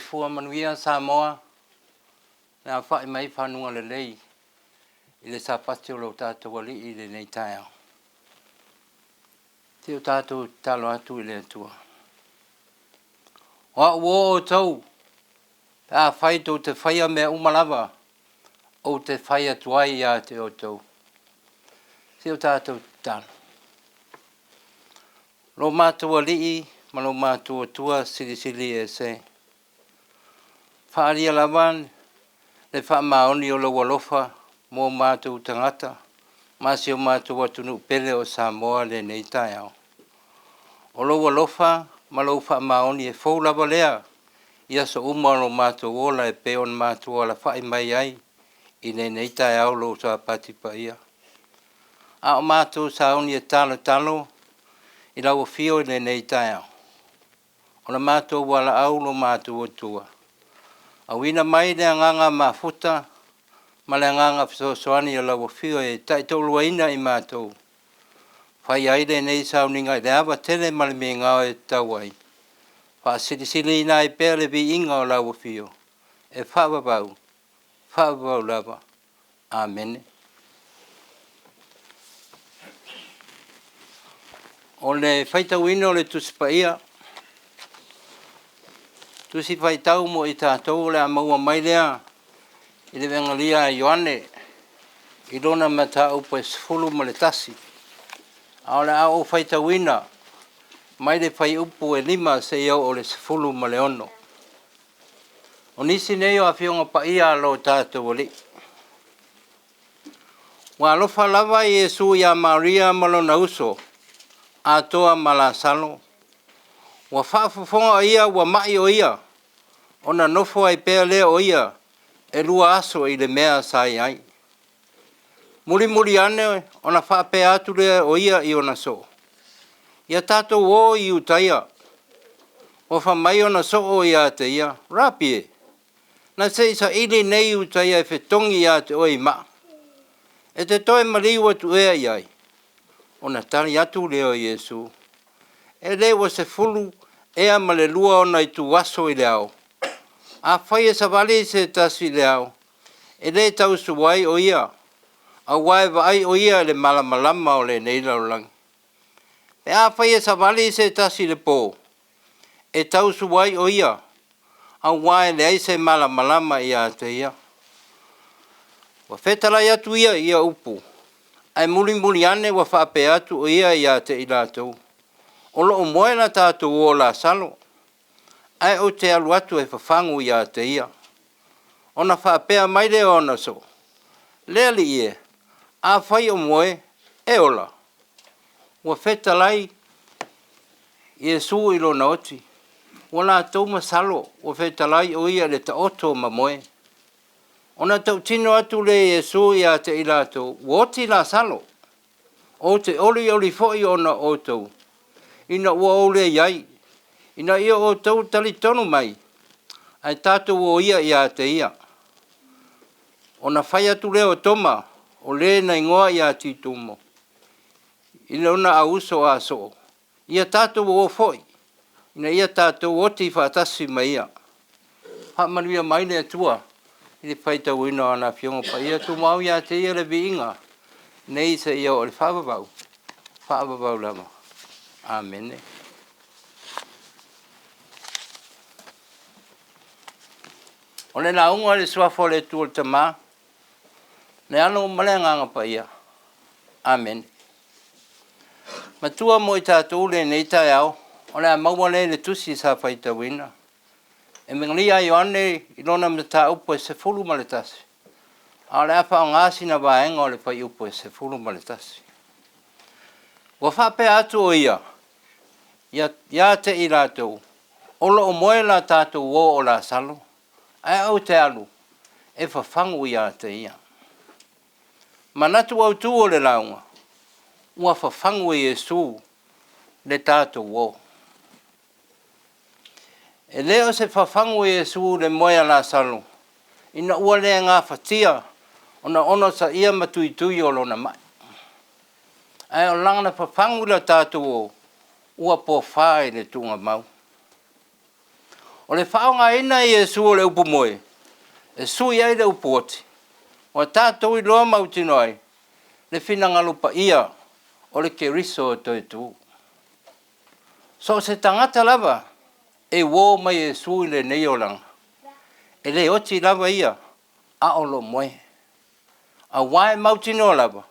Soifua manuia Samoa, le afa'i mai fanuga lelei i le Sapati o lo tatou Alii i lenei taeao. Se i o tatou tatalo atu i le Atua. O au o outou, pe afai tou te faia mea uma lava ou te fai atu ai ia te outou. Se i o tatou tatalo. Lo matou Alii ma lo matou Atua Silisili Ese, faaalia lava le faamaoni o lou alofa mo matou tagata ma si o matou atunuu pele o Samoa i lenei taeao. O lou alofa ma lou faamaoni e fou lava lea i aso uma o lo matou ola e pei ona matou alafai mai ai i lenei taeao lou Sapati paia. A o matou sauni e talotalo i lau afio i lenei taeao, o le matou valaau lo matou Atua, auina mai le agaga mafuta ma le agaga fesoasoani o lau Afio e taitoaluaina i matou, faia ai lenei sauniga i le ava tele ma le migao e tatau ai, faasilisiliina ai pea le viiga o lau Afio e faavavau, faavavau lava. Amene. O le faitauina o le Tusi Paia, Tusi Faitau mo i tatou o le a maua mai lea i le Evagelia a Ioane i lona mataupu e 11, a o le a ou faitauina mai le fuaiupu e 5 seia oo i le 16. O nisi nei o Afioga Paia a lo tatou Alii. Ua alofa lava Iesu ia Maria ma lona uso, atoa ma Lasalo. Ua faafofoga o ia ua mai o ia, ona nofo ai pea lea o ia 2 aso i le mea sa i ai. Mulimuli ane ona faapea atu lea o ia i ona soo, Ia tatou o i Iutaia. Ua fai mai ona soo ia te ia, Rapi e, na se i saili nei Iutaia e fetogi ia te oe i maa, e te toe maliu atu ea i ai? Ona tali atu lea o Iesu, E le ua 12 ea ona ituaso i le ao? Afai e savali se tasi i le ao, e le tausu ai o ia, aua e vaai o ia i le malamalama o lenei lalolagi. Pe afai e savali se tasi i le po, e tausu ai o ia, aua e leai se malamalama ia te ia. Ua fetalai atu ia i ia upu, ae mulimuli ane ua faapea atu o ia ia te i latou, O lo o moe la tatou uo o Lasalo, ae ou te alu atu e fafagu ia te ia. Ona faapea mai lea o ona soo, Le Alii e, afai o moe, e ola. Ua fetalai Iesu i lona oti, ua latou masalo ua fetalai o ia i le taoto ma moe. Ona tautino atu lea o Iesu ia te i latou, ua oti Lasalo. Ou te olioli foi ona o outou, ina ua ou le i ai, ina ia outou talitonu mai, ae tatou o ia ia te ia. Ona fai atu lea o Toma, o le na igoa ia Titumo, i lona auuso a soo, Ia tatou o foi, ina ia tatou oti faatasi ma ia. Faamanuia mai le Atua i le faitauina o ana Afioga Paia, tumau ia te ia le viiga, nei seia oo i le faavavau, faavavau lava. Amene. O le lauga i le Suafa o le Atua le Tama, le Alo ma le Agaga Paia. Amene. Matua mo i tatou lenei taeao, o le a maua lea i le tusi sa faitauina. Emelia a Ioane i lona mataupu e 11, a o le a faaaoga sina vaega o le fuaiupu e 11. Ua faapea atu o ia ia te i latou, o lo o moe la tatou uo o Lasalo, ae ou te alu e fafagu ia te ia. Manatu autu o le lauga, ua fafagu e Iesu le tatou uo. E le o se fafagu e Iesu le moe a Lasalo, ina ua le gafatia ona onosaia ma tuitui o lona mai. Ae o lana fafagu i le tatou uo, ua pofa i le tuugamau. O le faaaogaina e Iesu o le upu moe e sui ai le upu oti, ua tatou iloa mautinoa ai le finagalo paia o le Keriso e toe tu. So o se tagata lava e uo mai Iesu i lenei olaga, e le oti lava ia a o lo o moe, auā e mautinoa lava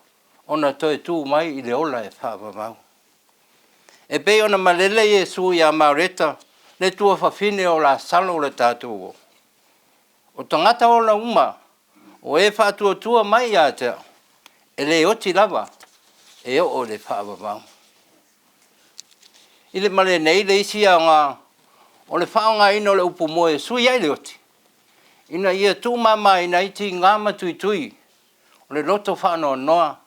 ona toe tu mai i le ola e faavavau. E pei ona malele Iesu ia Mareta le tuafafine o Lasalo le tatou uo, O tagata ola uma o e faatuatua mai ia te au, e le oti lava e oo i le faavavau. I le ma lenei le isi aoga o le faaaogaina o le upu moe e sui ai le oti, ina ia tuumamaina ai tiga ma tuitui o le loto faanoanoa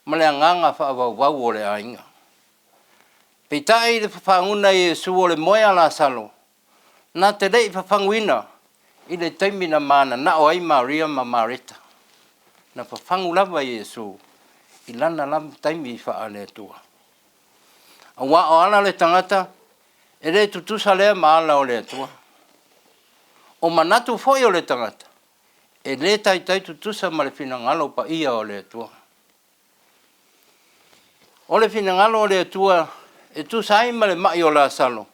ma le agaga faavauvau o le aiga. Peitai i le fafaguina e Iesu o le moe a Lasalo, na te le i fafaguina i le taimi na mananao ai Maria ma Mareta. Na fafagu lava e Iesu i lana lava taimi faale-Atua. Aua o ala o le tagata, e le tutusa lea ma ala o le Atua. O manatu foi o le tagata, e le taitai tutusa ma le finagalo paia o le Atua. O le finagalo o le Atua e tusa ai ma le mai o Lasalo,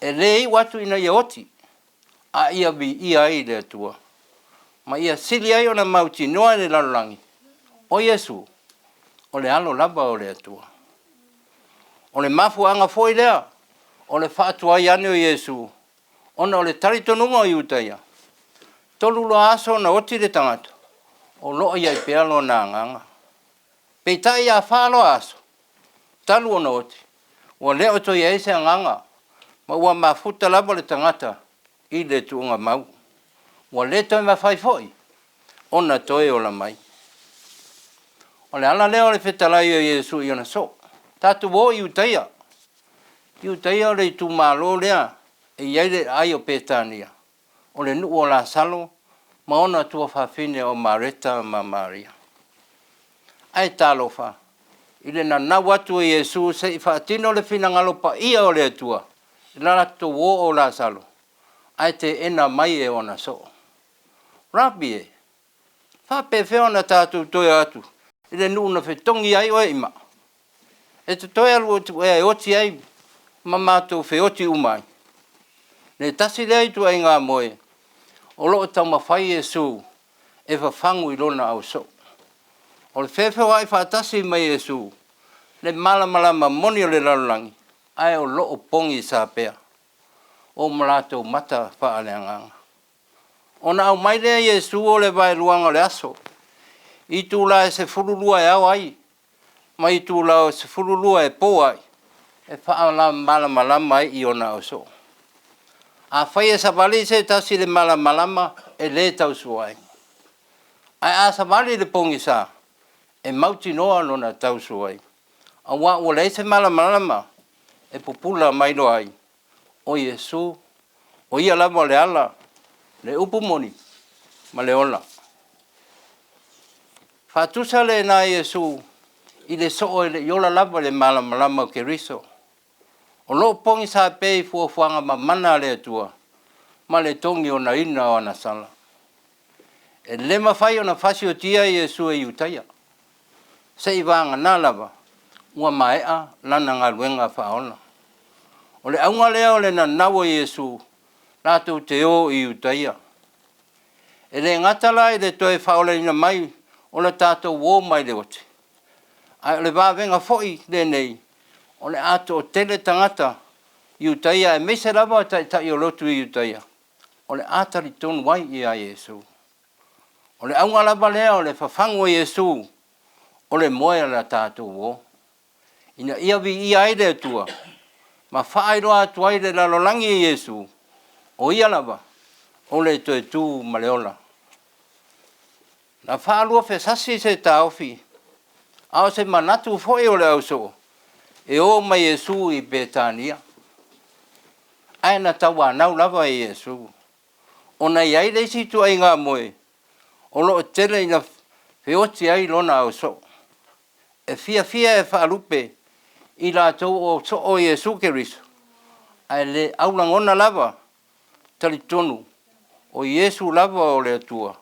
e le iu atu ina ia oti, a ia viia ai le Atua, ma ia sili ai ona mautinoa e le lalolagi, o Iesu, o le Alo lava o le Atua. O le mafuaaga foi lea o le faatuai ane o Iesu, ona o le talitonuga o Iutaia, 3 loa aso na oti le tagata, o lo o i ai pea lona agaga. Peitai a 4 loa aso talu ona oti, ua le o toe i ai se agaga, ma ua mafuta lava le tagata i le tuugamau. Ua le toe mafai foi ona toe ola mai. O le ala lea o le fetalai o Iesu i ona soo, tatou o i Iutaia. Iutaia o le itumalo lea e i ai le aai o Petania, o le nuu o Lasalo ma ona tuafafine o Mareta ma Maria. Ae talofa i le nanau atu o Iesu se i faatino le finagalo paia o le Atua i le latou uo o Lasalo, ae teena mai e ona soo. Rabi e, faapefea ona tatou toe o atu i le nuu na fetogi ai oe i maa? E te toe alu atu ea e oti ai ma matou feoti uma ai? Le tasi lea ituaiga moe o lo o taumafai Iesu e fafagu i lona ausoo. O le feofeoai faatasi ma Iesu, le malamalama moni o le lalolagi, ae o lo o pogisa pea o ma latou mata faaleagaga. Ona aumai lea e Iesu o le vaeluaga o le aso, i itula e 12 e ao ai ma itula e 12 e po ai, e faamalamalama ai i ona ausoo. Afai e savali se tasi i le malamalama, e le tau sua ai. Ae a savali i le pogisa, e mautinoa lona tau sua ai, auā ua leai se malamalama e pupula ma iloa ai, o Iesu, o Ia lava o le ala, le upu moni ma le ola. Faatusa lena e Iesu i le soo e le i ola lava i le malamalama o Keriso. O lo o pogisa pea i fuafuaga mamana a le Atua ma le togionaina o ana sala. E le mafai ona fasiotia Iesu e Iutaia, seivagana lava ua maea lana galuega faaola. O le auga lea o le nanau o Iesu latou te o i Iutaia. E le gata la i le toe faaolaina mai o le tatou uo mai le oti, ae o le vavega foi lenei o le a toatele tagata Iutaia aemaise lava taitai o lotu i Iutaia o le a talitonu ai ia Iesu. O le auga lava lea o le fafagu o Iesu o le moe a le tatou uo, ina ia viia ai le Atua ma faailoa atu ai i le lalolagi e Iesu, o Ia lava o le toe tu ma le ola. Na faaluafesasi se taofi, a o se manatu foi o le ausoo e o ma Iesu i Petania, ae na tauanau lava e Iesu, ona e i ai le isi ituaiga moe o lo o tele ina feoti ai lona ausoo, e fiafia e faalupe i latou o soo o Iesu Keriso, ae le aulagona lava. talitonu o Iesu lava o le Atua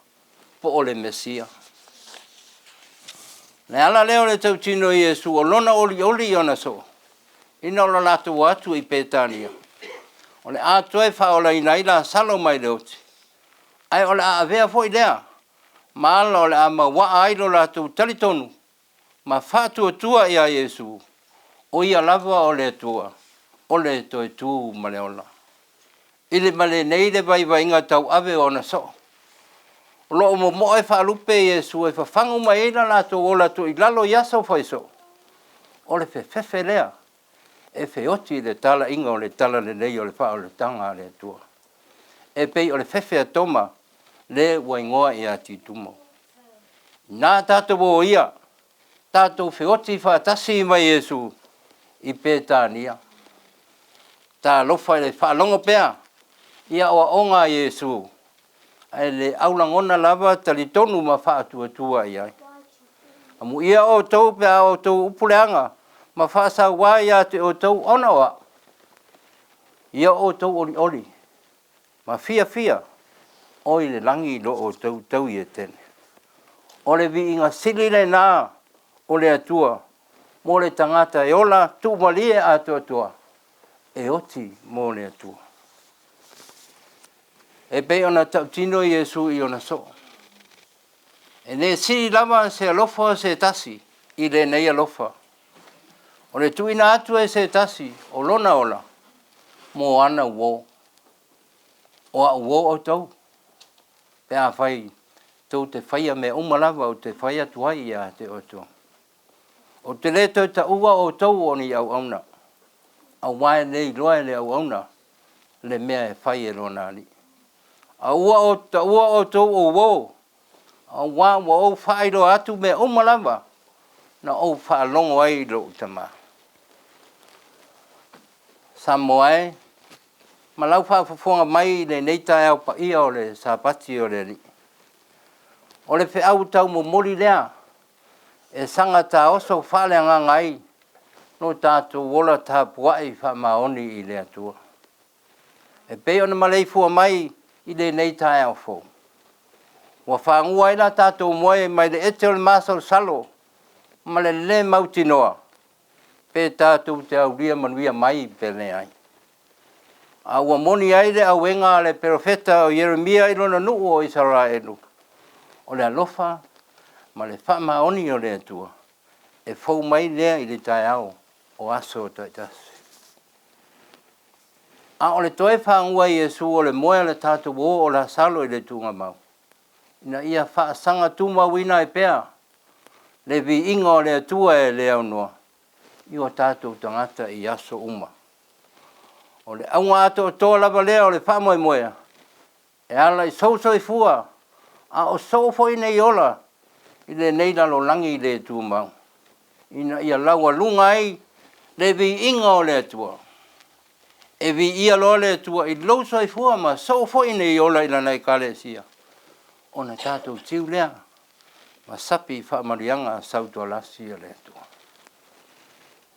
po o le Mesia. O le ala lea o le tautino o Iesu o lona olioli i ona soo, ina o lo latou o atu i Petania, o le a toe faaolaina ai Lasalo mai le oti, ae o le a avea foi lea ma ala o le a mauaa ai lo latou talitonu ma faatuatua iā Iesu, o ia lava o le Atua, o le toe tu ma le ola. I le ma lenei le vaivaiga tauave o ona soo, o lo o momoe faalupe Iesu e fafagu mai ai lo latou ola tuuilalo i aso faisoo, o le fefefe lea e feoti i le talaiga o le talalelei o le faaolataga a le Atua, e pei o le fefe a Toma le ua igoa ia Titumo. Inā tatou o ia, tatou feoti faatasi ma Iesu i Petania. Talofa i le faalogo pea i aoaoga a Iesu, ae le aulagona lava talitonu ma faatuatua i ai. Amuia outou pe a outou upu leaga ma faasauā ia te outou ona o au. Ia outou olioli ma fiafia, o i le lagi lo outou taui e tele. O le viiga sili lena o le Atua mo le tagata e ola tuumalie atoatoa e oti mo le Atua. E pei ona tautino Iesu i ona soo, e le sili lava se alofa o se tasi i lenei alofa, o le tuuina atu e se tasi o lona ola mo ana uo. O au uo outou, pe afai tou te faia mea uma lava ou te fai atu ai ia te outou. Ou te le toe taua outou o ni auauna, aua e le iloa e le auauna le mea e fai e lona alii. A ua ou taua outou o uo, aua ua ou faailoa atu mea uma lava na ou faalogo ai i lou Tama. Samoa e, ma lau faafofoga mai i lenei taeao paia o le Sapati o le Alii, o le feau taumomoli lea e saga taoso faaleagaga ai lo tatou ola tapuai faamaoni i le Atua, e pei ona maleifua mai i lenei taeao fou. Ua fagua ai la tatou moe mai le ete o le masalosalo ma le lē mautinoa pe tatou te aulia manuia mai pe leai. A ua moni ai le auega a le perofeta o Ieremia i lona nuu o Isaraelu, o le alofa ma le faamaoni o le Atua e fou mai lea i le taeao o aso taitasi. A o le toe fagua e Iesu o le moe a le tatou uo o Lasalo i le tuugamau, ina ia faasaga tumauina ai pea le viiga o le Atua e le aunoa i o tatou tagata i aso uma. O le auga atoatoa lava lea o le faamoemoe e ala i sou soifua a o sou foi nei ola i lenei lalolagi le tumau, ina ia laualuga ai le viiga o le Atua. E viia loa le Atua i lou soifua ma sou foi nei ola i Lana Ekalesia, ona tatou tiu lea ma sapi i faamanuiaga sautualasi a le Atua.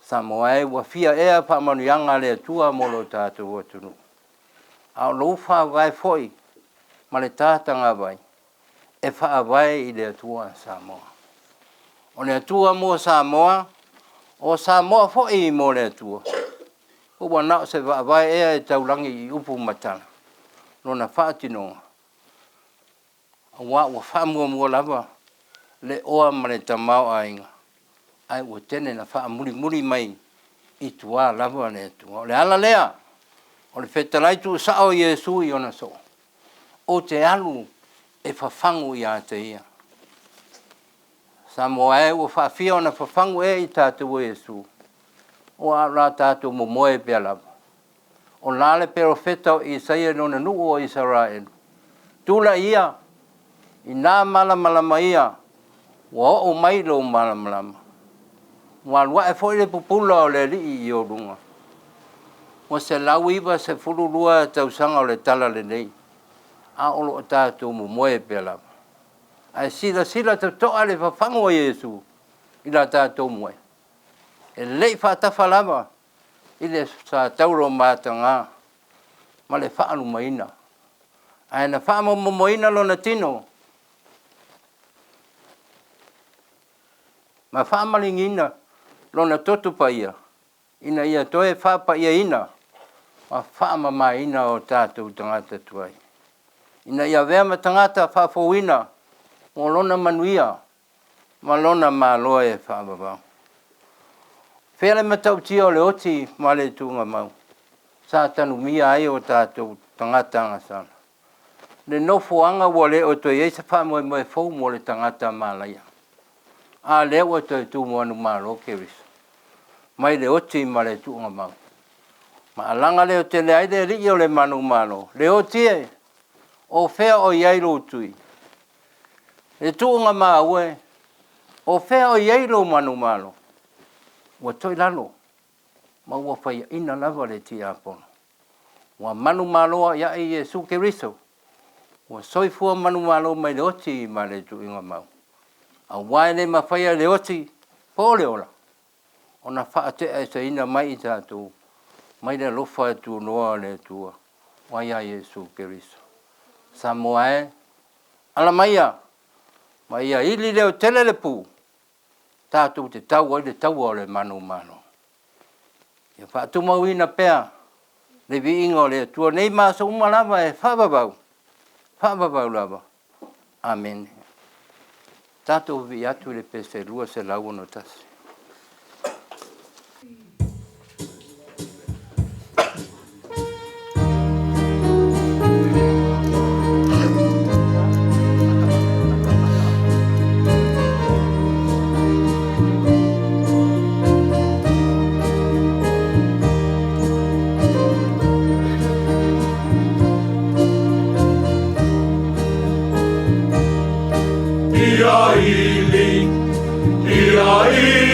Samoa e, ua fia ea faamanuiaga a le Atua mo lo tatou atunuu, a o lou faavae foi ma le ta tagavai, e faavae i le Atua Samoa. O le Atua mo Samoa, o Samoa foi mo le Atua. Ua na o se vaavae ea e taulagi i upu ma tala lona faatinoga, aua ua faamuamua lava le oa ma le tamaoaiga, ae ua tele ina faamulimuli mai i tua lava le Atua. O le ala lea o le fetalai tuusao o Iesu i ona soo, ou te alu e fafagu ia te ia. Samoa e, ua faafia ona fafagu ea i tatou e Iesu, aua o la tatou momoe pea lava. O la le perofeta o Isaia i lona nuu o Isaraelu, tulai ia, ina malamalama ia, ua oo mai lou malamalama, ua alu ae foi le pupula o le Alii i ou luga. Ua 192 tausaga o le talalelei, a o lo o tatou momoe pea lava. Ae silasila totoa i le fafagu o Iesu i la tatou moe, e le i faatafa lava i le satauro mataga ma le faalumaina. Ae na faamomomoina lona tino ma faamaliniina lona toto paia ina ia toe faapaiaina ma faamamaina o tatou tagata tuai, ina ia avea ma tagata faafouina mo lona manuia ma lona Malo e faavavau. Fea le matautia o le oti ma le tuugamau sa tanumia ai o tatou tagata agasala? Le nofoaga ua le o toe i ai se faamoemoe fou mo le tagata malaia, a lea ua toe tu manumalo Keriso mai le oti ma le tuugamau, ma alaga leotele ai le Alii o le manumalo. Le oti e, o fea o i ai lou tui? Le tuugamau e, o fea o i ai lou manumalo? Ua toilalo ma ua faiaina lava le tiakono. Ua manumalo aiai Iesu Keriso, ua soifua manumalo mai le oti ma le tuugamau, aua e le mafaia e le oti po o le ola ona faate'aeseina mai i tatou mai le alofa tunoa o le Atua ua ia Iesu Keriso. Samoa e, ala maia ma ia ili leotele le pu, tatou te tau ai le taua o le manumalo. Ia faatumauina pea le viiga o le Atua nei ma aso uma lava e faavavau, faavavau lava. Amene. Tatou vivii atu i le pese 261. Ia ili, ia ili.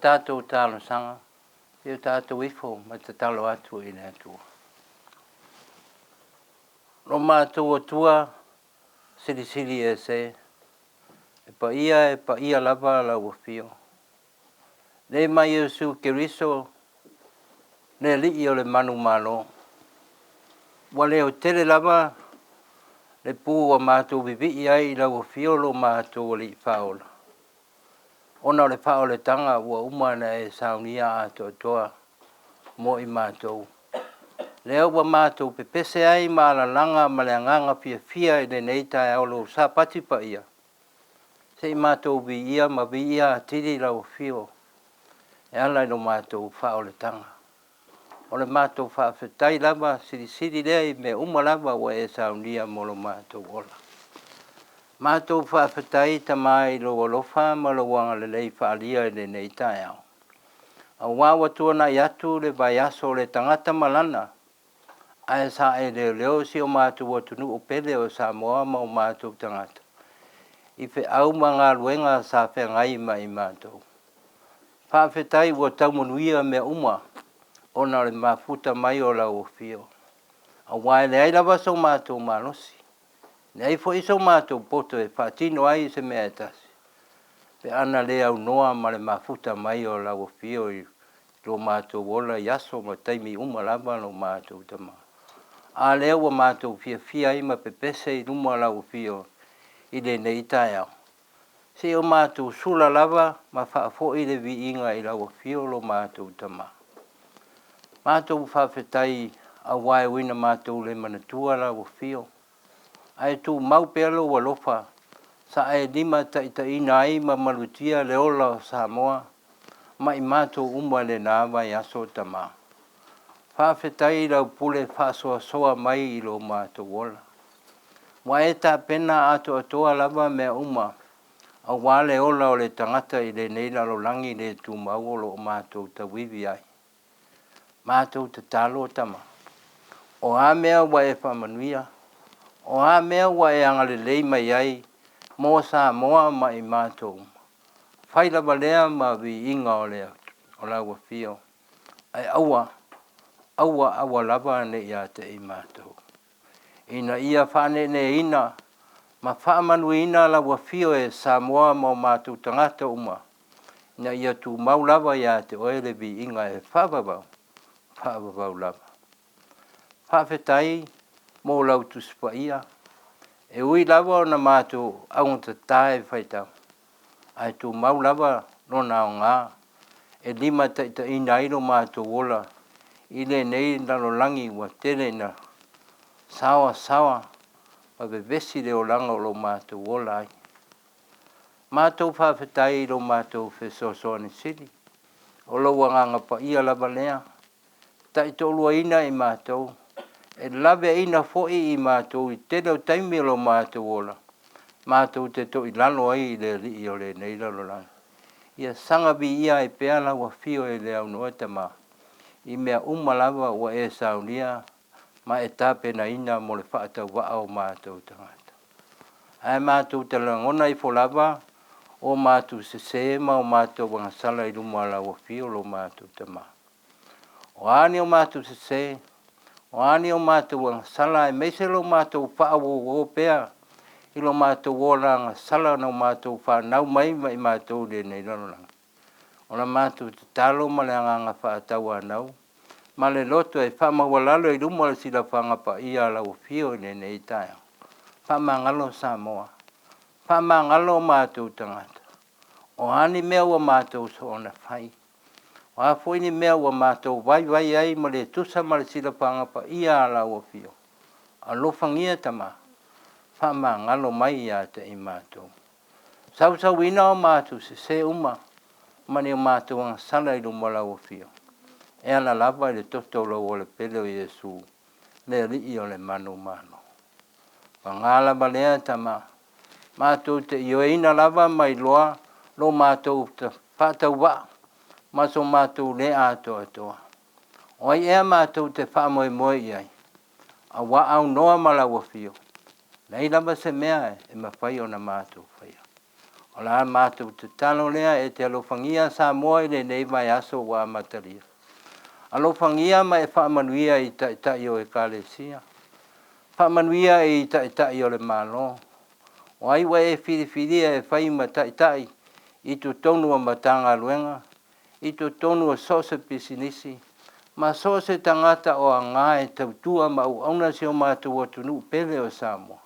tatou talosaga, se i o tatou ifo ma tatalo atu i le Atua. Lo matou Atua Silisili Ese, e paia e paia lava lau Afio. Le mai Iesu Keriso, le Alii o le manumalo. Ua leotele lava le pu ua matou vivii ai i lau Afio lo matou Alii Faaola, ona o le faaolataga ua uma ona e saunia atoatoa mo i matou. Lea ua matou pepese ai ma alalaga ma le agaga fiafia i lenei taeao lou Sapati paia, se i matou viia ma viia atili lau Afio e ala i lo matou faaolataga. O le matou faafetai lava silisili lea i mea uma lava ua e saunia mo lo matou ola. Matou faafetai Tama i lou alofa ma lou agalelei faaalia i lenei taeao, aua ua tuanai atu le vaiaso o le tagata ma lana, ae sa e leoleo si o matou atunuu pele o Samoa ma o matou tagata i feau ma galuega sa feagai ma i matou. Faafetai ua tau manuia mea uma ona o le mafuta mai o lau Afio, aua e leai lava so matou malosi, leai foi so matou poto e faatino ai se mea e tasi, pe ana le aunoa ma le mafuta mai o lau Afio i lo matou ola i aso ma taimi uma lava lo matou Tama. A lea ua matou fiafia ai ma pepese i luma o lau Afio i lenei taeao, se i o matou sula lava ma faafoi le viiga i lau Afio lo matou Tama. Matou faafetai aua e ui ina matou le manatua lau Afio, ae tumau pea lou alofa sa e limataitaiina ai ma malutia le ola o Samoa ma i matou uma i lena vaiaso Tama. Faafetai i lau pule faasoasoa mai i lo matou ola. Ua e tapena atoatoa lava mea uma aua le ola o le tagata i lenei lalolagi le tumau o lo o matou tauivi ai. Matou tatalo Tama, o a mea ua e faamanuia, o a mea ua e agalelei mai ai mo Samoa ma i matou uma, fai lava lea ma viiga o lau Afio, ae aua, aua aua lava ne i ia te i matou, ina ia faaneeneeina ma faamanuiina lau Afio e Samoa ma o matou tagata uma, ina ia tumau lava ia te oe le viiga e faavavau, faavavau lava. Faafetai mo lau Tusi Paia, e ui lava ona matou augatata e faitau, ae tumau lava lona aoga e limataitaiina ai lo matou ola i lenei lalolagi ua tele ina saoasaoa ma vevesi le olaga o lo o matou ola ai. Matou faafetai i lo matou fesoasoani sili, o lou Agaga Paia lava lea, e taitoaluaina i matou, e laveaiina foi i matou i tele o taimi o lo matou ola, matou te toilalo ai i le alii o lenei lalolagi. Ia saga viia ai pea lau Afio e le aunoa Tama, i mea uma lava ua e saunia ma e tapenaina mo le faatauvaa o matou tagata. Ae matou te lagona ifo lava o matou sese ma o matou agasala i luma o lau Afio lo matou Tama. O a ni o matou sese, o a ni o matou agasala aemaise lo matou faauouo pea i lo matou ola agasala na o matou fanau mai ma i matou i lenei lalolagi, o la matou tatalo ma le agaga faatauanau ma le loto e faamaualalo i luma o le silafaga paia a lau Afio i lenei taeao. Faamagalo Samoa, faamagalo o matou tagata. O a ni mea ua matou soona fai, o a foi ni mea ua matou vaivai ai ma le tusa ma le silafaga paia a lau Afio, alofagia Tama, faamagalo mai ia te i matou. Sausauina o matou sese uma ma ni o matou agasala i luma o lau Afio, e ala lava i le toto o lou Alo Pele o Iesu, le Alii o le manumalo. Paga lava lea Tama, matou te ioeina lava ma iloa lo matou faatauvaa ma so matou le atoatoa. O ai ea matou te faamoemoe i ai, aua aunoa ma lau Afio, leai lava se mea e mafai ona matou faia. O la matou tatalo lea e te alofagia Samoa i lenei vaiaso ua amatalia. Alofagia ma e faamanuia i Taitai o Ekalesia. Faamanuia i Taitai o le Malo. O ai ua e filifilia e fai ma Taitai i totonu o Matagaluega, i totonu o so o se pisinisi, ma so o se tagata o aga e tautua ma auauna si o matou atunuu pele o Samoa,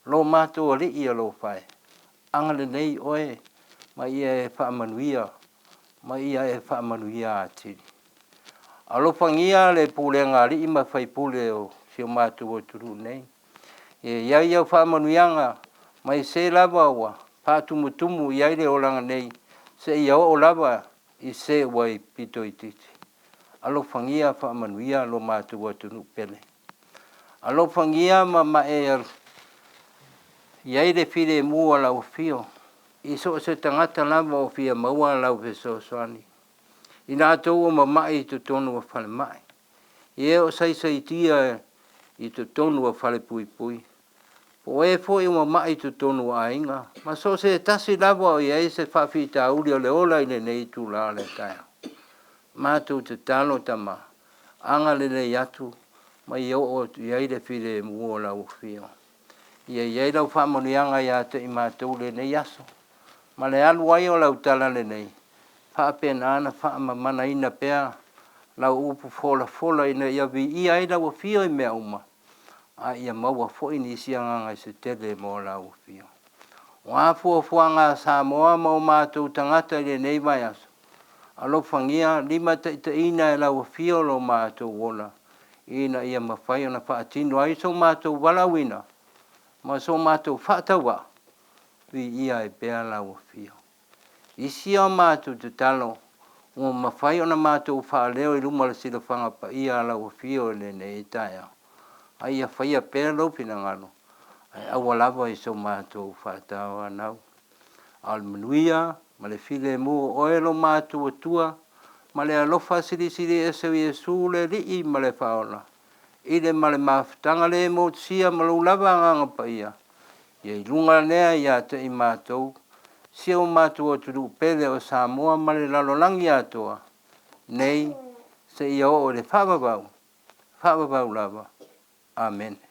lo matou Alii alofa e, agalelei oe ma ia e faamanuia, ma ia e faamanuia atili. Alofagia le pulega a alii ma faipule o si o matou atunuu nei, ia i ai au faamanuiaga mai se lava ua faatumutumu i ai le olaga nei, seia oo lava i se ua pito itiiti. Alofagia faamanuia lo matou atunuu pele. Alofagia ma e i ai le filemu o lau Afio i so o se tagata lava o fia maua lau fesoasoani, i latou o mamai i totonu o falemai, e o saisaitia i totonu o falepuipui, po o e foi ua mamai i totonu o aiga, ma so o se tasi lava o i ai se faafitauli o le ola i lenei itula o le taeao. Matou tatalo Tama, agalelei atu ma ia oo atu i ai le filemu o lau Afio. Ia i ai lau faamanuiaga ia te i matou i lenei aso, ma le alu ai o lau talalelei, faapena ona faamamanaina pea lau upu folafola ina ia viia ai lau Afio i mea uma, a ia maua foi nisi agaga se tele mo lau Afio. O a fuafuaga a Samoa ma o matou tagata i lenei vaiaso, alofagia limataitaiina e lau Afio lo matou ola, ina ia mafai ona faatino ai so matou valaauina ma so matou faatauvaa, viia ai pea lau Afio. I si a matou tatalo ua mafai ona matou faaleo i luma o le silafaga paia a lau Afio i lenei taeao, a ia faia pea lou finagalo, ae aua lava i so matou faatauanau. A o le manuia ma le filemu o oe lo matou Atua ma le alofa silisili ese o Iesu le Alii ma le Faaola, i le ma le mafutaga le motusia ma lou lava Agaga Paia, ia i luga lea ia te i matou, si o matou atunuu pele o Samoa ma le lalolagi atoa, nei seia oo i le faavavau, faavavau lava. Amene.